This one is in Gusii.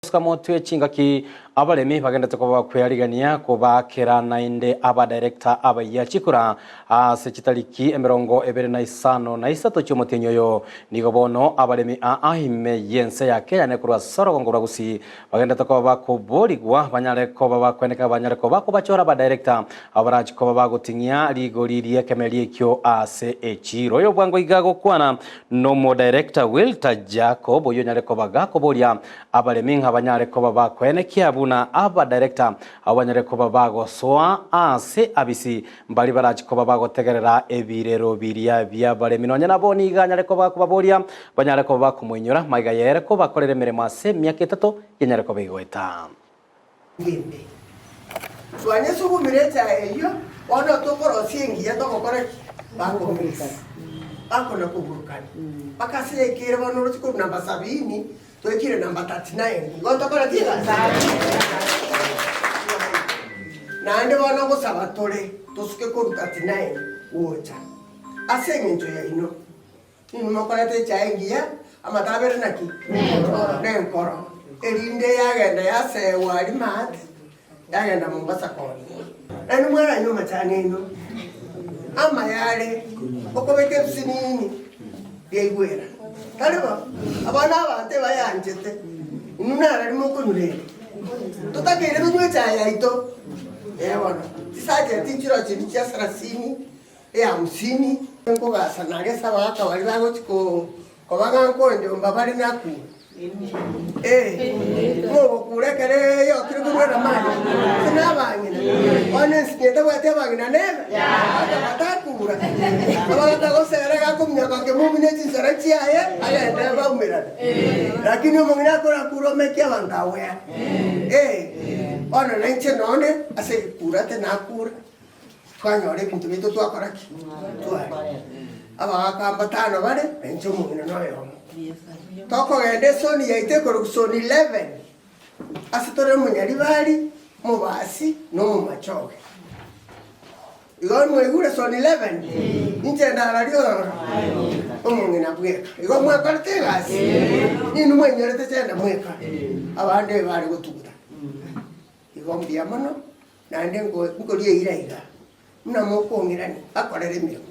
Gosuka motwe chingaki abaremi bagendete koba bakwearigania kobaakera naende abadirector abayia chikura ase chitariki 25 chi'omotienyi oyo. Nigo bono abaremi aa ime y'ense ya Kenya ne korwa ase orogongo rwa Gusii bagendete koba bakoborigwa banyare koba bakweneka banyare koba bakobachora abadirector abo barachi koba bagoting'ia rigori ri'ekemeri ekio ase echiro. Oyo bwango iga gokwana nomodirector Wilter Jacob oyio onyare koba gakoboria Abaremi ng'a banyare koba bakoenekia buna abadirector abwo banyare koba bagosoa ase abisi mbari barachi koba bagotegerera ebirero biria bi'abaremi. Nonya nabo nigo anyare koba akobaboria banyare koba bakomoinyora magega yaye kobakorera emeremo ase emiaka etato yanyare koba egoeta. Ngembe. Twanyesugumire echae eyio, bono tokorosia engiya togokora ki? Bakomisa. Bakona koburukania. Mpaka ase yaikeire bono oroche korwa namba sabini, twaikire namba 39. Igo tokore ki egasi? Naende bono ngosaba tore, tosuke korwa 39 gocha. Ase eng'encho yaino. Inwe mokorete echae engiya, amatabere naki? Nenkoro. Erinde yagenda yaseegwa aria maate, yagenda Mombasa koonigwa. Naende mwaranywa amachani aino amaya are okobeka ebisinini biaigwera. Tari bo? Abana abanto ebayanchete, inwe narari mokonywa ere. Totakeire tonywe echae yaito. Ee bono, chisajeti nchiroo chiria chia sarasini. Ehamsini. Nkogasa naria ase abagaaka baria bagochia koba ng'a nkonjomba bare nakure. Ee, mogokura ekero eyokire korwa eramani, gose nabang'ina. Bono ensinyo etabwati abang'ina nebe, batakura. Abagaaka gosera iga akominyoka kemomi ne chinsara chiaye, agende baumerane. Lakini omong'ina akorakure omekie abanto agwea. Ee, bono nainche nonde ase egekura tinakura. Twanyora ebinto biaito twakora ki? Twaria. Abagaaka mbatano bare, na inche omong'ina noyomo. Tokogenda esoni yaito ekorokwa soni 11, ase tore omonyaribari, omobasi, na omomachoge. Igo mwaigure soni 11? Inche ndararia ororo, omong'ina bweka. Igo mwakorete egasi? Ninwe mwainyorete chenda mweka, abande bare gotuguta. Igo mbuya mono. Naende nkoria eira iga, buna mokong'irania, bakorere emeremo.